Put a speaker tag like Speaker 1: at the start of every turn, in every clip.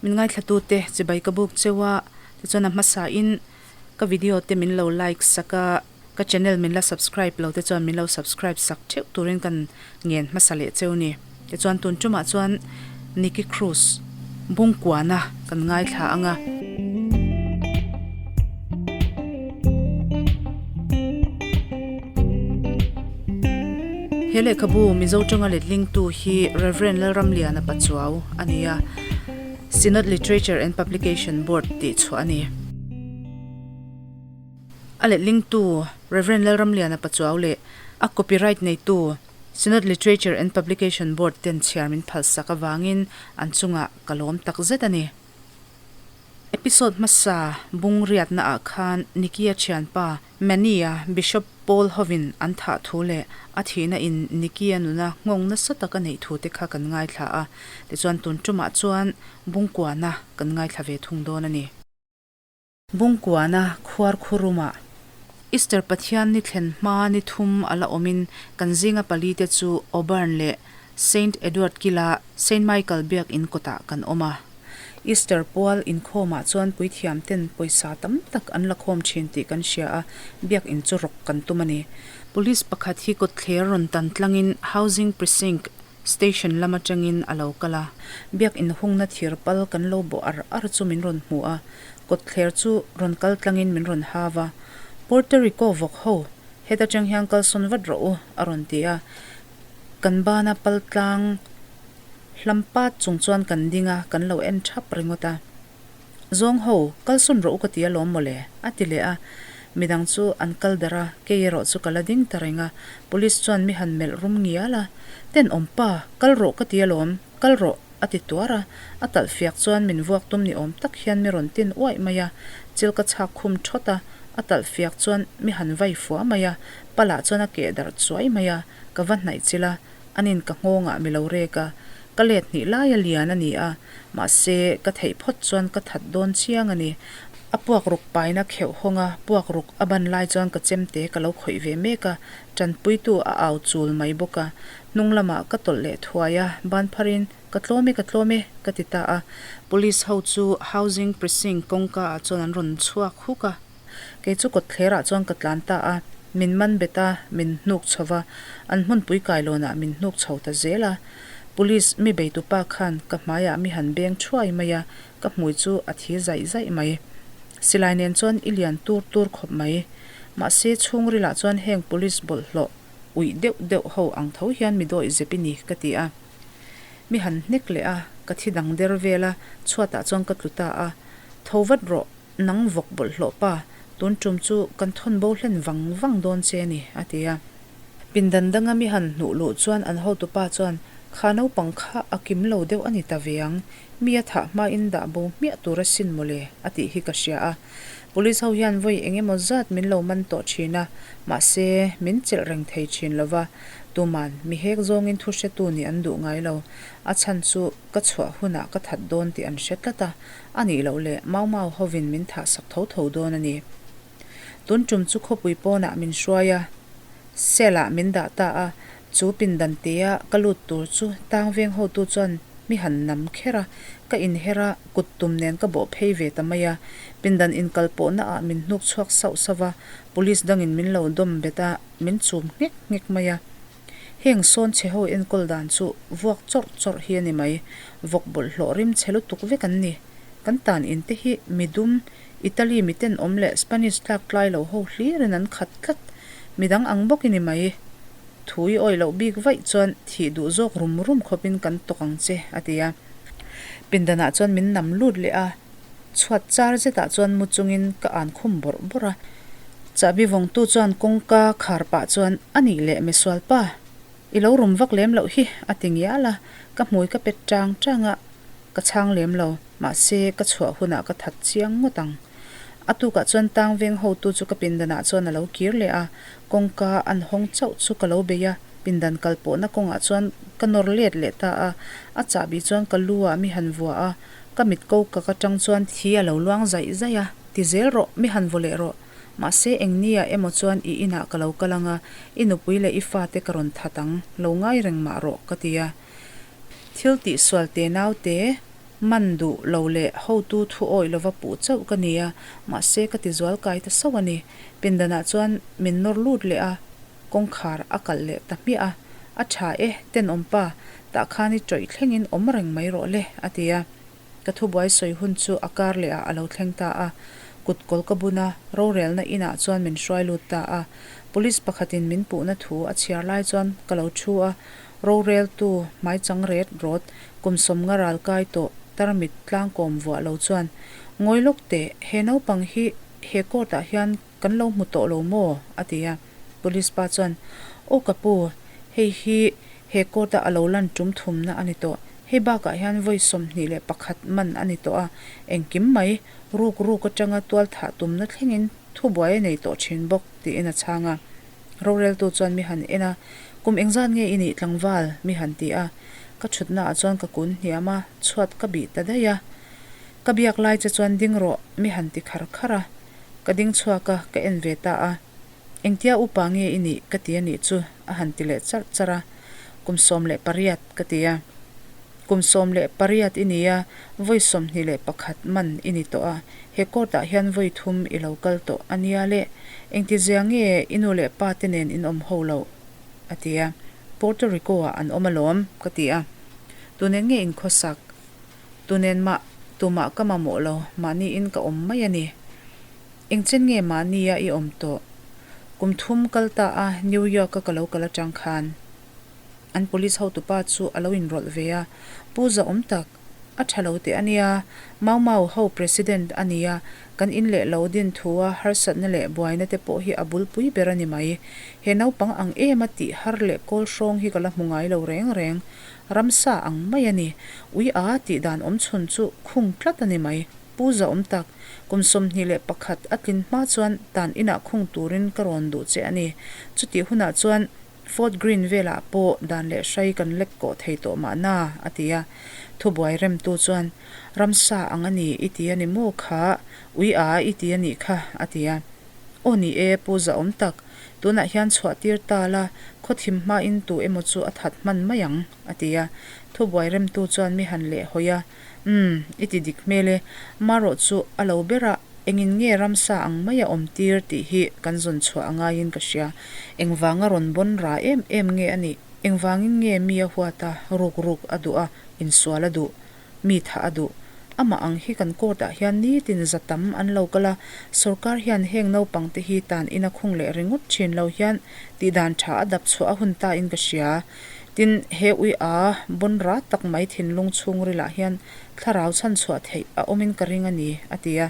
Speaker 1: Min ngaithlatute chibai ka buk cheu a, tichuan a hmasain ka video te min lo like sak a, ka channel min la subscribe lo te chuan min lo subscribe sak theuh turin kan ngen hmasa leh cheu ni. Tichuan tun tumah chuan Nicky Cruz bungkuana kan ngaithla ang a. He lehkhabu Mizo tanga letlingtu hi Rev. Lalramliana Pachuau a ni a, Synod Literature and Publication Board tih chhuah a ni. A letlingtu Rev. Lalramliana Pachuau leh a copyright neitu Synod Literature and Publication Board ten chhiar min phalsak avangin an chungah ka lawm takzet a ni. Episode hmasa bung riatna ah khan Nicky-a thianpa Manny-a Bishop Paul hovin an thah thu leh a thihna in Nicky-a nuna nghawng nasa tak a neih thu te kha kan ngaithla a, tichuan tun tumah chuan Bungkuana kan ngaithla ve thung dawn a ni. Bungkuana khuar khurumah Easter Pathian ni thlen hma ni thum a la awmin kan zinga pali te chu Auburn leh Saint Edward kila Saint Michael biakinn kawtah kan awm a. Easter pual inkhawmah chuan puithiam ten pawisa tam tak an la khawm thin tih kan hria a, biakinn chu rawk kan tum a ni. Police pakhat hi kawtthler rawn tan tlangin Housing Precinct Station lam atangin a lo kal a, biakinn hungna thir pal kan lo bawh ar ar chu min rawn hmu a, kawtthler chu rawn kal tlangin min rawn hav a, Puerto Rico vawk ho, heta tang hian kalsawn vat rawh u, a rawn ti a. Kan bana pal tlang hlam pat chung chuan kan ding a, kan lo en thap ringawt a. Zawng ho, kalsawn rawh u ka ti alawm mawle, a ti leh a. Midang chu an kal darh a, kei erawh chu ka la ding ta reng a. Police chuan mi han melh rum ngial a, Tenawm pa, kal rawh ka ti alawm, kal rawh, a ti tuar a. A talh fiak chuan min vuak tum ni awm tak hian mi rawn tin uaih mai a, chil ka chhak khum thawt a, a talh fiak chuan mi han vai fua mai a, palah chuan a keh darh chuai mai a. Ka va hnaih chilh a, anin ka nghawngah mi lo rek a, ka let hnih laia lian a ni a, mahse ka theih phawt chuan ka that dawn chiang a ni. A puak ruk paina kheuh hawng a, puak ruk a ban lai chuan ka chemte ka lo khawih ve mek a, tanpuitu a au chul mai bawk a, hnung lamah ka tawlh leh thuai a, ban pharin, Ka tlawm e, ka tlawm e, ka ti ta a. Police ho chu Housing Precinct kawngka ah chuan an rawn chhuak huk a. Kei chu kawtthlerah chuan ka tlan ta a, min man bet a, min hnuk chho va, an hmunpui kailawnah min hnuk chho ta zel a. Police mi beitupa khan ka hmaiah mi han beng thuai mai a, ka hmui chu a thi zaih zaih mai. Silai nen chuan i lian tur tur khawp mai. Mahse chhungrilah chuan heng police bawlhhlawh uih deuh deuh ho ang tho hian mi dawih zep i ni ka ti a. Mi han hnek leh a, ka thi dang der vel a, chhuatah chuan ka tlu ta a. Tho vat rawh. Nang vawk bawlhhlawh pa, tun tum chu kan thawn bo hlen vang vang dawn che a ni, a ti a. Pindan danga mi han hnuh luh chuan an hotupa chuan, Kha naupang kha a kim lo deuh a ni ta ve ang, mi a thah hmain dah bo hmiah tur a sin mawle, a tih hi ka hria a. Police ho hian vawi eng emaw zat min lo man tawh thin a, mahse min chelh reng thei thin lo va, tuman mi hek zawngin thu hretu nih an duh ngai lo. A chhan chu ka chhuah hunah ka that dawn tih an hre tlat a, A nih loh leh Mau Mau hovin min thah sak tho tho dawn a ni. Tun tum chu khawpui pawnah min hruai a, cell ah min dah ta a, chu pindan tea ka lut tur chu tang veng hotu chuan mi han nam kher a, ka inher a, kut tum nen ka bawh phei ve ta mai a, pindan inkal pawhna ah min hnuk chhuak sauh sauh a, police dangin min lo dawm bet a, min chum nghek nghek mai a. Heng sawn chhe ho enkawl dan chu vuak chawrh chawrh hi a ni mai. Vawk bawlhhlawh rim chhe lutuk vek an ni. Kan tan in te hi midum, Italy miten awm leh Spanish tlak tlai lo ho hlirin an khat tlat. Midang ang bawk i ni mai. Thu i awih loh bik vaih chuan thih duh zawk rum rum khawpin kan tawk ang che, a ti a. Pindanah chuan min nam lut leh a. Chhuat char zetah chuan mu chungin ka an khum bawrh bawrh a. Chahbi vawngtu chuan kawngka khar pah chuan, A nih leh misual pa, i lo rum vak lem loh hi, a ti ngial a. Ka hmui ka pet tang tang a, ka chhang lem lo, mahse ka chhuah hunah ka that chiang ngawt ang. A tukah chuan tang veng hotu chu ka pindanah chuan a lo kir leh a, kawngka an hawng chauh chu ka lo bei a, pindan kal pawhna kawngah chuan ka nawr let leh ta a, a chahbi chuan ka lu ah mi han vua a, Ka mit ko ka ka tang chuan thi a lo luang zaih zaih a, ti zel rawh, mi han vaw leh rawh. Mahse eng ni ah emaw chuan i inah ka lo kal ang a, i nupui leh i fate ka rawn that ang, lo ngai reng mah rawh, ka ti a. Thil tih sual te nau te, Man duh lo leh hotu thu awih lova puh chauh ka ni a, mahse ka ti zual kai ta sauh a ni. Pindanah chuan min nawr lut leh a, kawngkhar a kalh leh ta hmiah a. A tha e, tenawm pa, tah khan i tawih thlengin awm reng mai rawh le, a ti a. Ka thubuai sawi hun chu a kar leh ah a lo thleng ta a, kut kawl ka bun a, rorelna inah chuan min hruai lut ta a. Police pakhatin min puhna thu a chhiar lai chuan ka lo thu a, roreltu hmaichang ret rawt kum sawmnga ral kai tawh tarmit tlangkawm vuah lo chuan, Ngawi lawk teh, he naupang hi he court ah hian kan lo hmu tawh lo maw? a ti a. Police pa chuan, Aw ka pu, hei hi He court-a a lo lan tum thumna a ni tawh. Hei bakah hian vawi 21 man a ni tawh a, engkim mai ruk ruk atanga tual thah tumna thlengin thubuai a nei tawh thin bawk, tiin a chhang a. Roreltu chuan mi han en a, Kum engzat nge i nih tlangval? mi han ti a. Ka thutnaah chuan ka kun hniam a, chhuat ka bih ta daih a. Ka biak lai che chuan ding rawh, mi han ti khar khar a. Ka ding chhuak a, ka en ve ta a. Engtia upa nge i nih ka ti a nih chu a han ti leh charh charh a, kum 18 ka ti a. Kum 18 i ni a, vawi 21 man i ni tawh a, he court ah hian vawi thum i lo kal tawh a nia le, engti zia nge i nu leh pa te nen in awm ho loh? a ti a, Puerto Rico ah an awm alawm ka ti a, tunen nge in khawsak? Tunen mah tumah ka mamawh lo, mahni in ka awm mai a ni. Engchen nge mahnia i awm tawh? Kum thum kal ta a New York a ka lo kal atang khan an police hotupa chu a lo inrawlh ve a, Pu Zahawm tak, a tha lo teh a nia, Mau Mau ho president a nia, kan in leh lo din thu a harsatna leh buaina te pawh hi a bulpui ber a ni mai. He naupang ang em a tih har leh kawl hrawng hi ka la hmu ngai lo reng reng. Ramsa ang mai a ni. Ui a tih dan awm chhun chu khung tlat a ni mai. Pu Zahawm tak, kum 21 a tlin hma chuan tan inah khung turin ka rawn duh che a ni. Chutih hunah chuan Fort Greene velah pawh dan leh hrai kan lek kawh thei tawh mahna, a ti a. Thubuai remtu chuan, Ramsa ang a ni i ti a ni maw kha? Ui a i ti a nih kha, a ti a. Aw ni e, Pu Zahawm tak, tunah hian chhuah tir ta la, khawthim hmain tu emaw chu a that hman mai ang, a ti a. Thubuai remtu chuan mi han lehhawi a. Umm, i ti dik hmel e. Marawh chu a lo ber a, engin nge ramsa ang mai a awm tir tih hi kan zawn chhuah a ngaiin ka hria. Engvanga rawn bawn ra em em nge a nih? Engvangin nge mi a huat a, ruk ruk a duh a, insual a duh, mi thah a duh? Amah ang hi kan court ah hian nitin za tam an lo kal a, sorkar hian heng naupang te hi tan ina khung leh ringawt thin lo hian tihdan tha a dap chhuah a hun ta in ka hria. Tin, he ui a bawn rat tak mai thinlung chhungrilah hian thlarau chhan chhuah theih a awmin ka ring a ni, a ti a.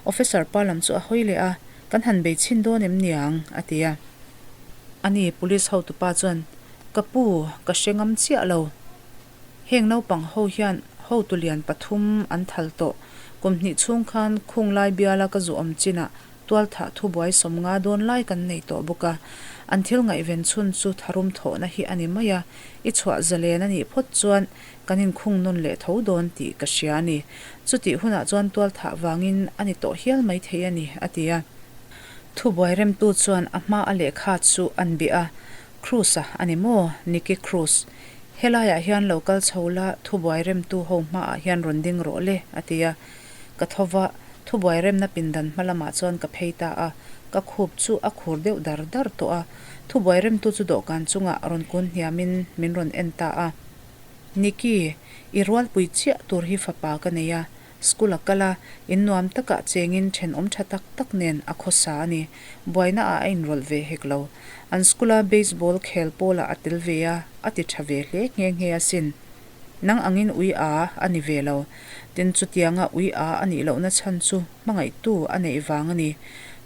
Speaker 1: Officer pa lam chu a hawi leh a, Kan han bei chhin dawn em niang? a ti a. Ani, police hotupa chuan, Ka pu, ka hre ngam chiah lo. Heng naupang ho hian hotu lian pathum an thal tawh. Kum hnih chhung khan khunglai biala ka zu awm chinah Tualthah thubuai 50 dawn lai kan nei tawh bawk a, an thil ngaihven chhun chu tharum thawhna hi a ni mai a, i chhuah zalen a nih phawt chuan kan inkhung nawn leh tho dawn tih ka hria a ni. Chutih hunah chuan tualthah vangin a ni tawh hial mai thei a ni, a ti a. Thubuai remtu chuan a hma a lehkha chu an bih a, Cruz-a a ni maw? Nicky Cruz. Helaiah hian lo kal chho la, thubuai remtu ho hmaah hian rawn ding rawh le, a ti a. Ka tho va, Thubuai remna pindan hma lamah chuan ka phei ta a, ka khup chu a khur deuh dar dar tawh a. Thubuai remtu chu dawhkan chungah rawn kun hniamin min rawn en ta a. Nikki, i rualpui chiah tur hi fapa ka nei a, school a kal a, in nuam takah chengin thenawm tha tak tak nen a khawsa a ni. Buaina ah a inrawlh ve hek lo. An school a baseball khel pawlah a tel ve a, a ti tha ve hle nghe nghe asin. Nang angin ui a a ni ve lo. Tin, chutianga ui a a nih lohna chhan chu hmangaihtu a neih vang a ni.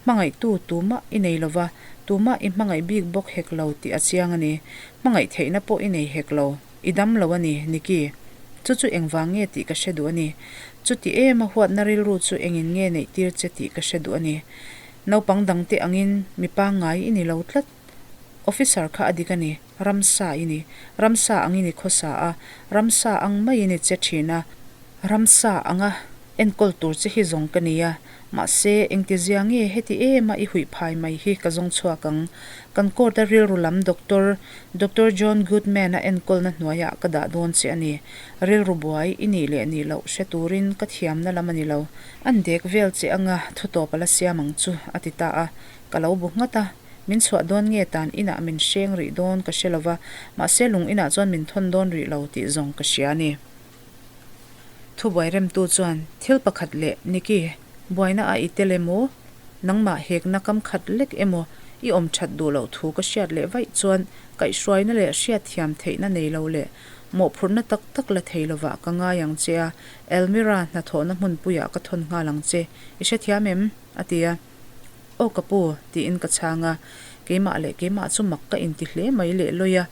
Speaker 1: Hmangaihtu tumah i nei lova, tumah i hmangaih bik bawk hek lo tih a chiang a ni. Hmangaih theihna pawh i nei hek lo. I dam lo a ni, Nikki. Chu chu engvang nge tih ka hre duh a ni. Chuti em a huatna rilru chu engin nge neih tir che tih ka hre duh a ni. Naupang dangte angin mi pangngai i ni lo tlat. Officer kha a dik a ni. Ramsa i ni. Ramsa angin i khawsa a, ramsa ang maiin i che thin a, ramsa anga Enkawl tur che hi zawng ka nia, mahse engtizia nge heti ema i huih phai mai hi ka zawng chhuak ang. Kan court-a rilru lam doctor, Doctor John Goodman-a enkawlna hnuaiah ka dah dawn che a ni. Rilru buai i nih leh nih loh hre turin ka thiamna lam a ni lo. An dek vel che anga thutawp a la siam ang chu, a ti ta a. Ka lo bu nghat a, min chhuah dawn nge tan inah min hreng rih dawn ka hre lo va, mahse lung inah chuan min thawn dawn rih lo tih zawng ka hria a ni. Thubuai remtu chuan thil pakhat leh Nikki, buaina a i tel emaw, nangmah hekna kam khat lek emaw i awm that duh loh thu ka hriat leh vaih chuan kaihhruaina leh hriatthiam theihna nei lo leh mawhphurhna tak tak la thei lovah ka ngai ang che a, Elmira hnathawhna hmunpuiah ka thawn nghal ang che, i hrethiam em? a ti a. Aw ka pu, tiin ka chhang a, keimah leh keimah chu mak ka inti hle mai leh lawi a,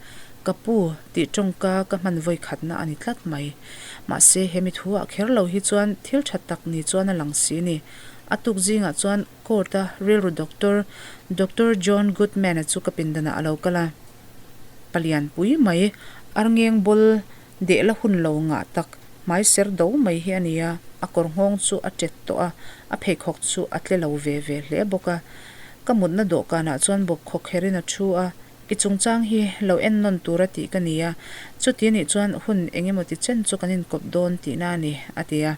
Speaker 1: ka pu tih tawngka ka hman vawi khatna a ni tlat mai. Mahse, he mi thu ah kher lo hi chuan thil tha tak ni chuan a lang si ni. A tuk zingah chuan court-a rilru doctor, Doctor John Goodman-a chu ka pindanah a lo kal a. Palian pui mai, arngeng bawl Deh la hun lo ngah tak, hmai ser do mai hi a ni a, a kawr nghawng chu a tet tawh a, a pheikhawk chu a tle lo ve ve hle bawk a. Ka mutna dawhkanah chuan bawp khawk kherin a thu a, I chungchang hi lo en nawn tura tih ka ni a, chuti anih chuan hun eng emaw ti chen chu kan inkawp dawn tihna a ni, a ti a.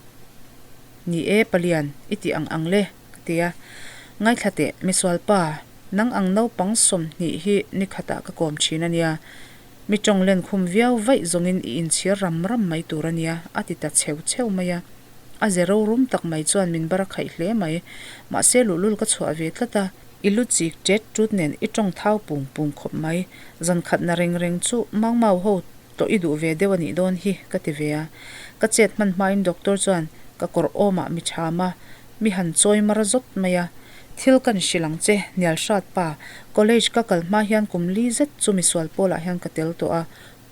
Speaker 1: Ni e, Palian, i tih ang ang le, ka ti a. Ngaithla teh, misualpa, nang ang naupang 20 hi nikhatah ka kawm thin a nia, Mi tawng len khum viau vaih zawngin i inchhir ram ram mai tur a nia, a ti ta chheu chheu mai a. A ze rorum tak mai chuan min bar a khaih hle mai. Mahse luhlul ka chhuah ve tlat a. I lu chik tet tut nen i tawng thau pung pung khawp mai. Zan khatna reng reng chu mau mau ho tlawh i duh ve deuh a nih dawn hi, ka ti ve a. Ka chet hman hmain doctor chuan ka kawr awmah mi chham a, Mi han chawi mar zawt mai a. Thil kan hrilh ang che, Nial Hrat pa. College ka kal hma hian kum li zet chu misual pawlah hian ka tel tawh a,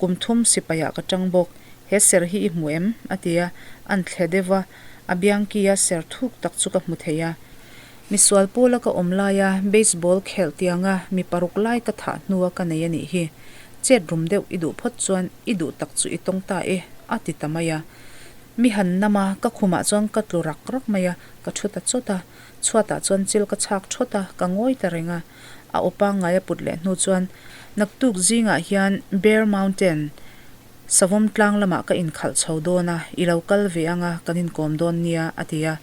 Speaker 1: kum thum sipaiah ka tang bawk. He ser hi i hmu em? a ti a, an thle deuh a, a biangkia ser thuk tak chu ka hmu thei a. Misual pawla ka awm laia baseball khelh tianga mi paruk lai ka thah hnua ka nei a nih hi. Chet rum deuh i duh phawt chuan i duh tak chu i tawng ta e, a ti ta mai a. Mi han nam a, ka khumah chuan ka tlu rak rak mai a, ka thu ta chawt a. Chhuatah chuan chil ka chhak thawt a, ka ngawi ta reng a. A aw pangngai a put leh hnu chuan, Naktuk zingah hian Bear Mountain, Savawm tlang lamah ka inkhalh chho dawn a, i lo kal ve ang a, kan inkawm dawn nia, a ti a.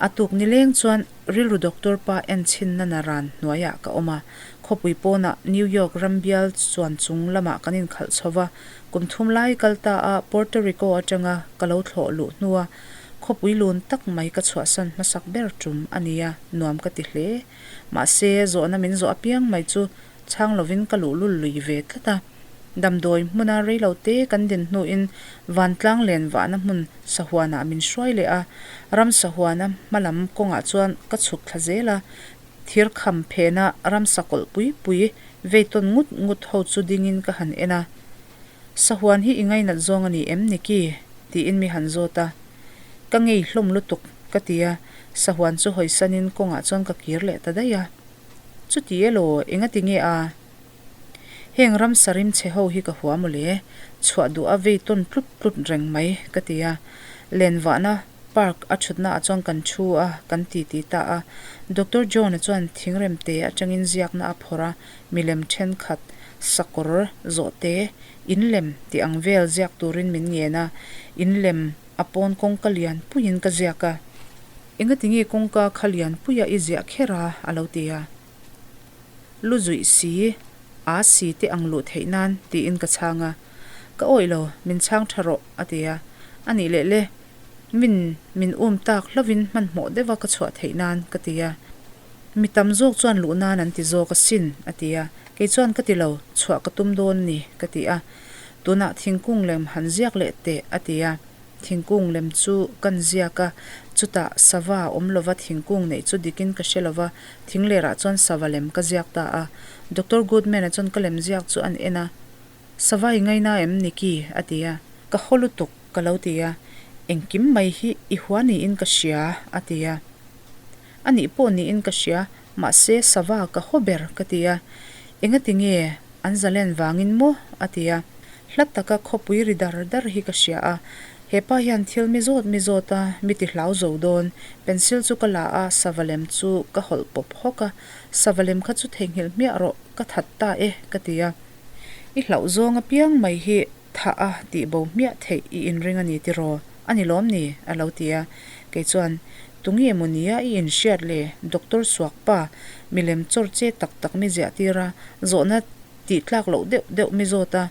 Speaker 1: A tuk nileng chuan rilru doctor pa en chhinna naran hnuaiah ka awm a. Khawpui pawnah New York ram bial chuan chung lamah kan inkhalh chho va, Kum thum lai kal ta a Puerto Rico atanga ka lo thlawh luh hnua khawpui lun tak mai ka chhuahsan hmasak ber tum a ni a, nuam ka ti hle. Mahse, zawhna min zawh apiang mai chu chhang lovin ka luhlul lui ve tlat a. Damdawi hmuna reilo te kan din hnuin vantlang len vahna hmun sahuanah min hruai leh a, ram sahuana hmalam kawngah chuan ka chhuk thla zel a, Thir kham phena ramsa kawlh pui pui vei tawn ngut ngut ho chu dingin ka han en a. Sahuan hi i ngainat zawng a ni em Nikki? tiin mi han zawt a. Ka ngei hlawm lutuk ka ti a, sahuan chu hawisanin kawngah chuan ka kir leh ta daih a. Chuti elaw, engati nge a? Heng ramsa rimchhe ho hi ka hua mawle, chhuah duh a vei tawn tlut tlut reng mai ka ti a. Lenvahna Park a thutna ah chuan kan thu a, kan ti ti ta a. Doctor John-a chuan thingrem te atangin ziakna a phawrh a, milem thenkhat, sakawr, zawhte, in lem tih ang vel ziak turin min ngen a, in lem a pawn kawngka lian puiin ka ziak a. Engati nge kawngka kha lian puia i ziah kher a? a lo ti a. Lu zuih si, a si te ang luh theih nan tiin ka chhang a. Ka awih lo, min chhang tha rawh, a ti a. A nih leh le, min min um tak hlovin hmanhmawh deuha ka chhuah theih nan, ka ti a. Mi tam zawk chuan luh nan an ti zawk asin, a ti a. Kei chuan ka ti lo, chhuah ka tum dawn a ni, ka ti a. Tunah thingkung lem han ziak leh teh, a ti a. Thingkung lem chu kan ziak a, chutah sava awm lova thingkung neih chu dikin ka hre lova, thinglerah chuan sava lem ka ziak ta a. Doctor Goodman-a chuan ka lem ziak chu an en a, Sava i ngaina em Nikki? a ti a. Ka haw lutuk, ka lo ti a. Engkim mai hi i hua niin ka hria, a ti a. A nih pawh niin ka hria, mahse sava ka haw ber, ka ti a. Engati nge an zalen vangin maw? a ti a. Hla taka khawpui ri dar dar hi ka hria a. He pa hian thil mi zawt mi zawt a, mi ti hlau zo dawn. Pencil chu ka la a, sava lem chu ka hawlh pawp hawk a. Sava lem kha chu theihnghilh hmiah rawh, ka that ta e, ka ti a. I hlauh zawng apiang mai hi thah a tih bo hmiah theih i inring a ni tiraw? A ni lawm ni? a lo ti a. Kei chuan, Tunge maw nia i inhriat le, Doctor Suakpa, milem chawr che tak tak mi ziah tir a, zawhna tih tlak loh deuh deuh mi zawt a,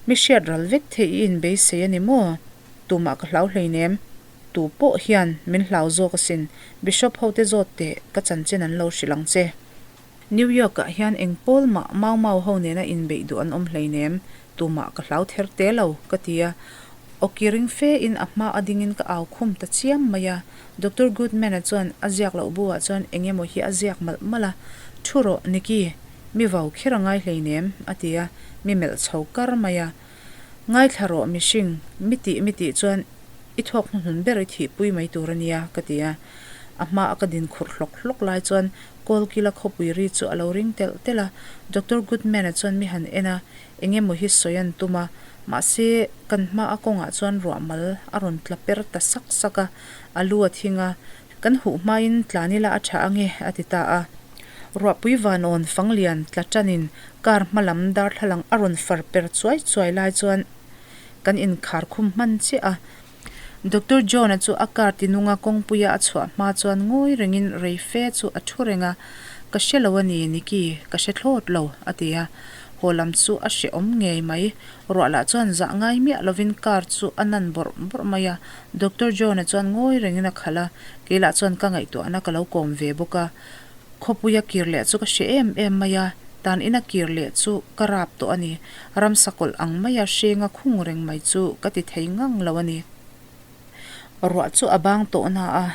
Speaker 1: mi hriat ral vek theih i inbeisei a ni maw? Tumah ka hlau hleinem. Tu pawh hian min hlau zawk asin, Bishop hote zawt teh ka chanchin an lo hrilh ang che. New York ah hian eng pawl mah Mau Mau ho nena inbeih duh an awm hleinem, tumah ka hlau ther te lo, ka ti a. Awki ring fe in a hma a dingin ka au khum ta chiam mai a. Doctor Goodman a chuan a ziak loh bu ah chuan eng emaw hi a ziak malh malh a, Thu rawh, Nicky, mi vau kher a ngai hleinem, a ti a, mi melh chho kar mai a. Ngaithla rawh mihring, mi tih mi tih chuan i thawk hnuhnun ber i thihpui mai tur a nia, ka ti a. A hma a ka din khurh hlawk hlawk lai chuan Kawlkila khawpui ri chu a lo ring telh telh a. Doctor Goodman-a chuan mi han en a, eng emaw hi sawi an tum a, mahse kan hma a kawngah chuan ruah mal a rawn tla per ta sak sak a, a lu a thing a, Kan huh hmain tlan ila a tha ange, a ti ta a. Ruahpui vanawn fanglian tla tanin car hma lam darthlalang a rawn far per chuai chuai lai chuan kan inkhar khum hman chiah a. Doctor John-a chu a car tinunga kawngpuia a chhuah hma chuan ngawi rengin rei fe chu a thu reng a, Ka hre lo a ni, Nicky, ka hre thlawt lo, a ti a. Haw lam chu a hrehawm ngei mai. Ruah lah chuan zah ngai miah lovin car chu a nan bawrh bawrh mai a. Doctor John-a chuan ngawi rengin a khalh a, kei lah chuan ka ngaihtuahna ka lo kawm ve bawk a. Khawpuia kir leh chu ka hre em em mai a, tan ina kir leh chu ka rap tawh a ni. Ramsa kawlh ang maia hrenga khung reng mai chu ka ti thei ngang lo a ni. Ruah chu a bang tawh na a,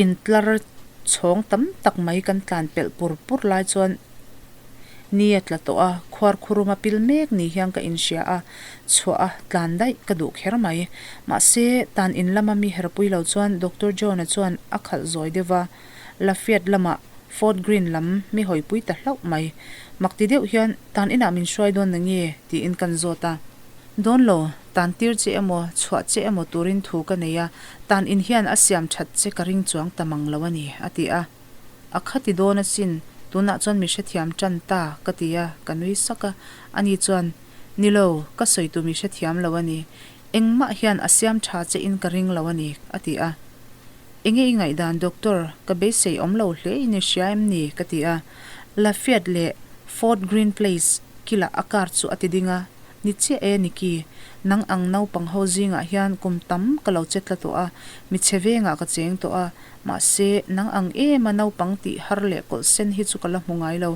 Speaker 1: intlar chhawng tam tak mai kan tlan pelh pur pur lai chuan ni a tla tawh a, khuar khuruma pil mek ni hian ka inhria a, chhuah a tlan daih ka duh kher mai. Mahse, tan in lama mi herpui lo chuan Doctor John-a chuan a khalh zawi deuh va. Lafayette lamah Fort Greene lam mi hawipui ta hlauh mai. Mak ti deuh hian, Tan inah min hruai dawn na nge? tiin kan zawt a. Dawn lo, tan tir che emaw, chhuah che emaw turin thu ka nei a, tan in hian a siam that che ka ring chuang ta mang lo a ni, a ti a. A khati dawn asin, tunah chuan mi hrethiam tan ta, ka ti a, ka nui sak a. Ani chuan, Ni lo, ka sawi tu mi hrethiam lo a ni. Engmah hian a siam tha che in ka ring lo a ni, a ti a. Enge i ngaihdan Doctor, ka beisei awm lo hle in i hria em ni? ka ti a. Lafayette leh Fort Greene Place kilah a car chu a ti ding a, Ni chiah e Nicky, nang ang naupang ho zingah hian kum tam ka lo che tla tawh a, mi chhe vengah ka cheng tawh a, mahse nang ang ema naupang tih har leh kawlh sen hi chu ka la hmu ngai lo.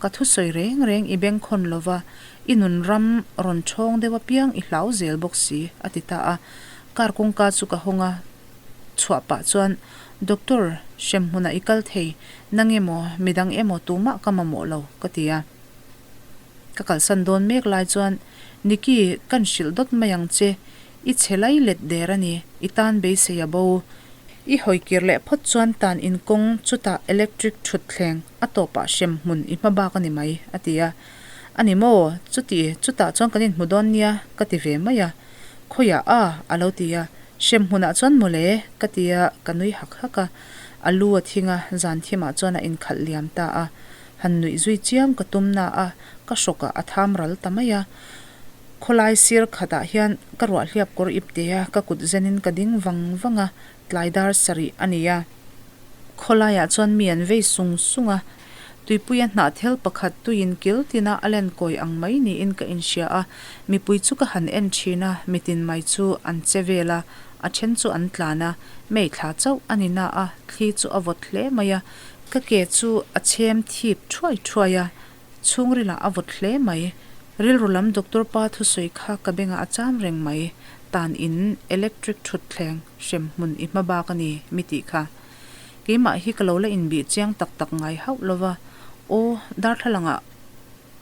Speaker 1: Ka thusawi reng reng i bengkhawn lova, i nun ram rawn ṭhawng deuh apiang i hlau zel bawk si, a ti ta a. Car kawngka chu ka hawng a. Chhuah pah chuan, Doctor, hremhmunah i kal thei, nang emaw, midang emaw tumah ka mamawh lo, ka ti a. Ka kalsan dawn mek lai chuan, Nicky, kan hrilh dawt mai ang che, i chhe lai let der a ni, i tan beisei a bo. I hawikir leh phawt chuan tan in kawng chutah electric thut thleng a tawpah hremhmun i hma bak a ni mai, a ti a. A ni maw? Chuti, chutah chuan kan inhmu dawn nia, ka ti ve mai a. Khawiah a? a lo ti a. Hrem hmunah chuan mawle, ka ti a, ka nui hak hak a. A lu a thing a, zan thimah chuan a inkhalh liam ta a. Han nuih zui chiam ka tum na a, ka hrawkah a tham ral ta mai a. Khawlai sir khatah hian ka ruahhliap kawr ip te a, ka kut zenin ka ding vang vang a, tlai dar sarih a ni a. Khawlaiah chuan mi an vei sung sung a, tuipuia hnahthel pakhat tuiin kil tina a len kawi ang mai niin ka inhria a, mipui chu ka han en thin a, mitin mai chu an che vel a, a then chu an tlan a, mei thla chauh a ni na a, thli chu a vawt hle mai a, ka ke chu a chhem thip thuai thuai a, chhungrilah a vawt hle mai. Rilru lam doctor pa thusawi kha ka bengah a cham reng mai, tan in electric thutthleng. Hrem hmun i hma bak a ni, mi tih kha. Keimah hi ka lo la inbih chiang tak tak ngai hauh lo va, aw, darthlalangah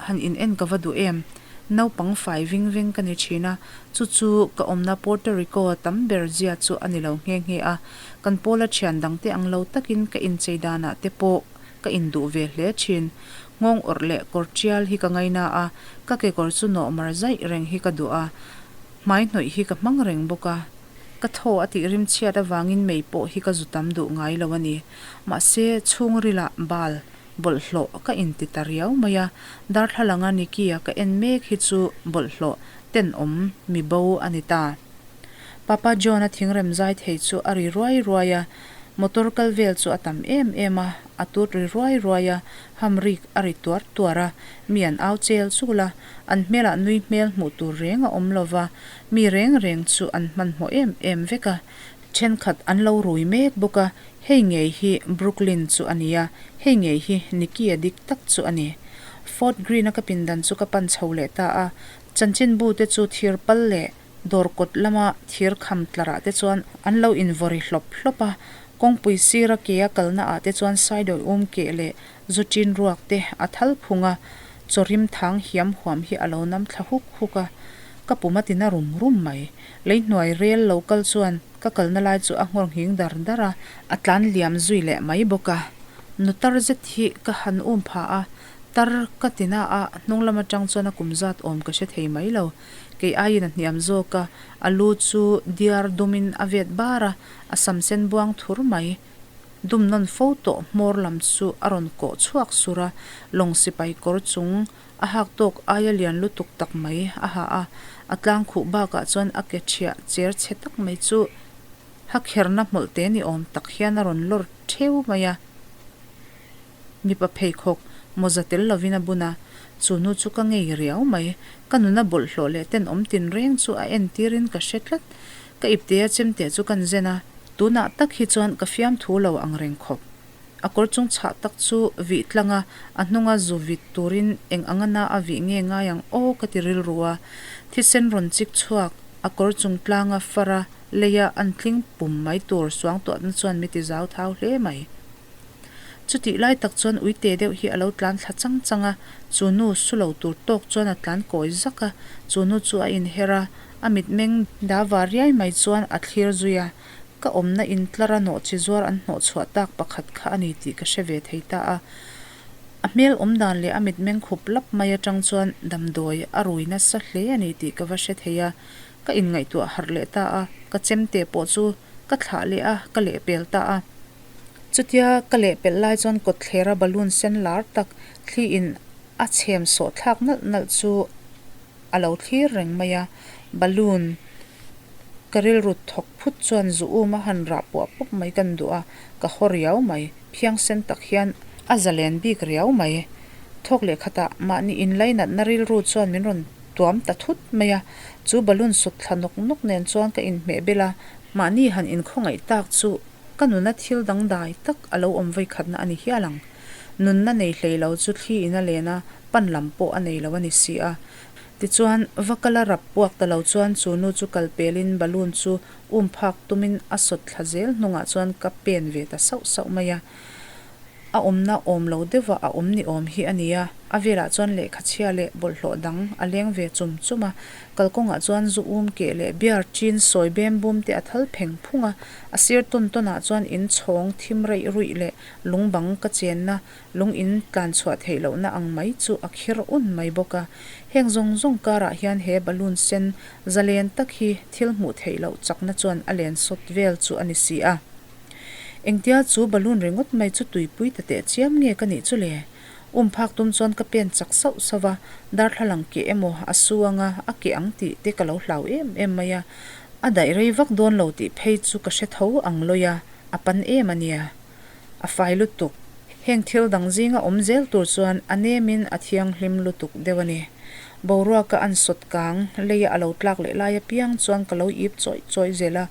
Speaker 1: han in en ka va duh em? Naupang fai ving veng ka ni thin a, chu chu ka awmna Puerto Rico tam ber zia chu a ni lo nghe nghe a. Kan pawla thian dangte ang lo takin ka inchei danah te pawh ka induh ve hle thin. Nghawng awrh leh kawr tial hi ka ngaina a, ka kekawr chu nawh mar zaih reng hi ka duh a. Hmai hnawih hi ka hmang reng bawk a, ka thaw a tih rim chhiat avangin mei pawh hi ka zu tam duh ngai lo a ni. Mahse, chhungrilah bal bawlhhlawh ka inti ta riau mai a, darthlalanga Nicky-a ka en mek hi chu bawlhhlawh tenawm mi bo a ni ta. Papa John-a thingrem zai thei chu a ri ruai ruai a, motor kal vel chu a tam em em a, a tut ri ruai ruai a, ham rik a ri tuar tuar a, mi an au chel chul a, an hmelah nui hmel hmuh tur reng a awm lo va, mi reng reng chu an hmanhmawh em em vek a, thenkhat an lo rui mek bawk a, hei ngei hi Brooklyn chu a ni a, hei ngei hi Nicky-a dik tak chu a ni. Fort Greene-a ka pindan chu ka pan chho leh ta a, chanchinbu te chu thir pal leh Dawr kawt lama thir kham tlarah te chuan an lo invawri hlawp hlawp a, kawngpui sira ke a kalna ah te chuan saidawi um keh leh zu chin ruak te a thal phung a, chaw rim thang hiam huam hi a lo nam thla huk huk a, ka pum a ti na rum rum mai. Lei hnuai rel lo kal chuan ka kalna lai chu a nghawr nghing dar dar a, a tlan liam zui leh mai bawk a, nu tar zet hi ka han um pha a, tar ka ti na a, hnung lam atang chuan a kum zat awm ka hre thei mai lo. Kei aiin a hniam zawk a, a lu chu diar dumin a vet bar a, a sam sen buang thur mai. Dum nawn fo tawh hmawr lam chu a rawn kawh chhuak sur a, lawng sipai kawr chung a hak tawk aia lian lutuk tak mai a ha a, a tlang khuh bakah chuan a ke ṭhiah cher chhe tak mai chu ha kherna hmawlh te ni awm tak hian a rawn lawr ṭheu mai a. Mipa pheikhawk mawza tel lovin a bun a, chu nu chu ka ngei riau mai. Ka nuna bawlhhlawh leh tenawm tinreng chu a entirin ka hre tlat. Ka iptea chemte chu kan zen a, tunah tak hi chuan ka fiamthu lo ang reng khawp. A kawr chung chhah tak chu vih tlang a, a hnunga zu vit turin eng anga na a vih nge ngai ang aw ka ti rilru a. Thisen rawn chik chhuak, a kawr chung tlanga far a, leia an tling pum mai tur suangtuahna chuan mi ti zau thau hle mai. Chutih lai tak chuan uite deuh hi a lo tlan thla chang chang a, chu nu su lo tur tawk chuan a tlan kawi zak a, chu nu chu a inher a, a mitmeng da var riai mai chuan a thlir zui a, ka awmna in tlara nawh chi zuar an hnawh chhuah tak pakhat kha a ni tih ka hre ve thei ta a. A hmel awm dan leh a mitmeng khup lap mai atang chuan damdawi a rui nasa hle a ni tih ka va hre thei a, ka inngaihtuah harh leh ta a, ka chemte pawh chu ka thlah leh a, ka lehpel ta a. Chutia ka lehpelh lai chuan kawtthlera balloon sen lar tak thli in a chhem sawh thlak nalh nalh chu a lo thlir reng mai a, balloon ka rilru thawk phut chuan zu um a han rah puah pawp mai kan duh a, ka haw riau mai, phiang sen tak hian a zalen bik riau mai. Thawk leh khatah mahni inlainatna rilru chuan min rawn tuam ta thut mai a, chu balloon sut thla nawk nawk nen chuan ka inhmeh bel a, mahni han inkhawngaih tak chu Ka nuna thil dangdai tak a lo awm vawikhatna a ni hial ang. Nunna nei hlei lo chu thli in a len a, pan lam pawh a nei lo a ni si a. Tichuan, va kal a rap puak ta lo chuan chu nu chu kal pelin balloon chu um phak tumin a sawt thla zel hnungah chuan ka pen ve ta sauh sauh mai a. A awmna awm lo deuhva a awm ni awm hi a ni a, a velah chuan lehkha chhia leh bawlhhlawh dang a leng ve chum chum a, kalkawngah chuan zu um keh leh beer chin sawi bem bum te a thal pheng phung a, a sir tawn tawnah chuan in chhawng thim reih ruih leh lung bang ka chenna lung in tlan chhuah theih lohna ang mai chu a khir un mai bawk a. Heng zawng zawng karah hian he balloon sen zalen tak hi thil hmuh theih loh chakna chuan a len sawt vel chu a ni si a. Engtia chu balloon ringawt mai chu tuipui ta teh chiam nge ka nih chu le? Um phak tum chuan ka pen chak sauh sauh a, darthlalang keh emaw a su anga a keh ang tih te ka lo hlau em em mai a, a daih rei vak dawn lo tih phei chu ka hre tho ang lawi a, a pan em a nia. A fai lutuk. Heng thil dang zinga awm zel tur chuan a nemin a thianghlim lutuk deuh a ni. Boruaka an sawt kang, leia a lo tlak leh lai apiang chuan ka lo ip chawih chawih zel a,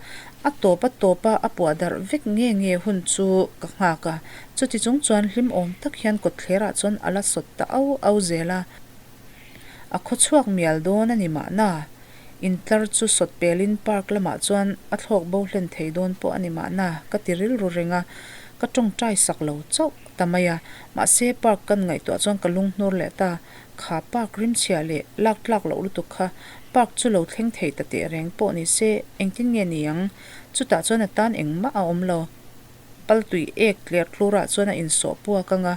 Speaker 1: a tawp a tawp a a puah darh vek nge nge hun chu ka nghak a, chuti chung chuan hlim awm tak hian kawtthlerah chuan a la sawt ta au au zel a, a khaw chhuak mial dawn a ni mahna, intlar chu sawt pelin park lamah chuan a thlawk bo hlen thei dawn pawh a ni mahna ka ti rilru reng a, ka tawngtai sak lo chauh ta mai a, mahse park kan ngaihtuah chuan ka lunghnur leh ta. Kha park rimchhia leh lak tlak loh lutuk kha park chu lo thleng thei ta teh reng pawh ni se engtin nge ni ang? Chutah chuan a tan engmah a awm lo. Paltui ek tler tlurah chuan a insawh puak ang a,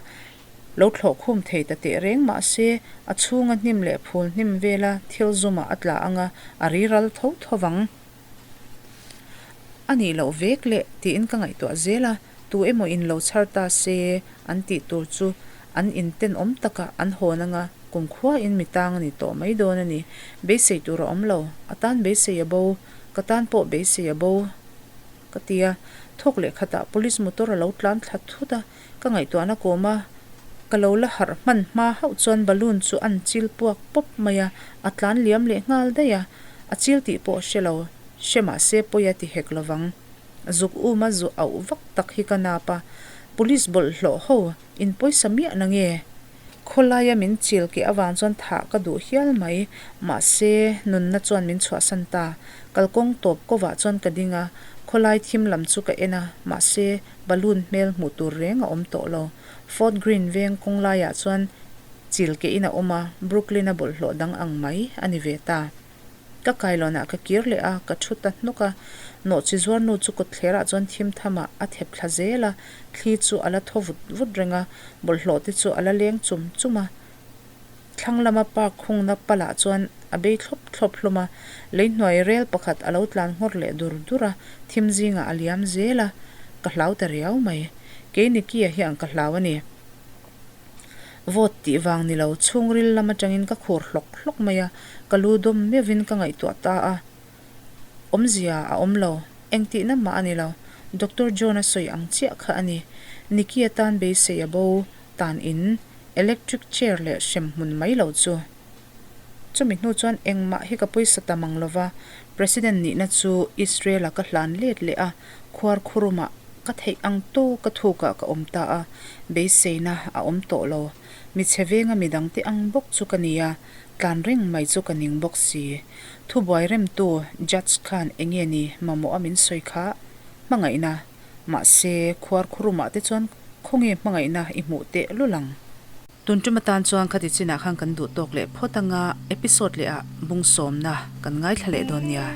Speaker 1: Lo thlawh khum thei ta teh reng mah se, a chhunga hnim leh phul hnim vela thil zumah a tla anga a ri ral tho tho vang. A nih loh vek leh tiin ka ngaihtuah zel a, tu emaw in lo chhar ta se an tih tur chu an intenawm takah an hawn anga kumkhuain mi tang a ni tawh mai dawn a ni. Beisei tur a awm lo, a tan beisei a bo, ka tan pawh beisei a bo ka ti a, thawk leh khatah police motor a lo tlan thla thut a, Ka ngaihtuahna kawm a, ka lo la harh hman hma hauh chuan balloon chu an chil puak pawp mai a, a tlan liam leh nghal daih a, a chil tih pawh hre lo, hre mah se pawi a ti hek lo vang. Zuk um a zu auh vak tak hi ka nap a, police bawlhhlawh ho in pawisa miah na nge? Khawlaia min chil keh avang chuan thah ka duh hial mai, mahse nunna chuan min chhuahsan ta. Kalkawng tawp kovah chuan ka ding a, khawlai thim lam chu ka en a, mahse balloon hmel hmuh tur reng a awm tawh lo. Fort Greene veng kawng laiah chuan chil kehin a awm a, Brooklyn-a bawlhhlawh dang ang mai a ni ve ta. Ka kailawnah ka kir leh a, ka thu ta hnawk a. Nawhchi zuarnu chu kawtthlerah chuan thim thamah a thep thla zel a, thli chu a la thaw vut vut reng a, bawlhhlawh te chu a la leng chum chum a. Thlang lama park khungna palah chuan a bei thlawp thlawp hlawm a, lei hnuai rel pakhat a lo tlan nghawr leh dur dur a, thim zingah a liam zel a, ka hlau ta riau mai. Kei Nicky-a hian ka hlau a ni. Vote tih vang ni lo, chhungril lam atangin ka khur hlawk hlawk mai a, ka lu dawm meuhin ka ngaihtuah ta a. Awmzia a awm lo, engtihna mah a ni lo, Doctor John-a sawi ang chiah kha a ni. Nicky-a tan beisei a bo tan in electric chair leh hremhmun mai lo chu. Chumi hnu chuan engmah hi ka pawisa ta mang lova, President nihna chu Israel-a ka hlan let leh a, khuar khurumah ka theih ang tawk ka thukah ka awm ta a, beiseina a awm tawh lo. Mi chhe venga midangte ang bawk chu ka ni a, tlan reng mai chu ka ning bawk si. Thubuai remtu Judge khan enge ni mamawh a min sawi kha? Hmangaihna. Mahse, khuar khurumah te chuan khawnge hmangaihna i hmuh teh lul ang? Tun tum atan chuan khati chinah khan kan duh tawk leh phawt anga episode leh ah bung sawmna kan ngaithla leh dawn nia.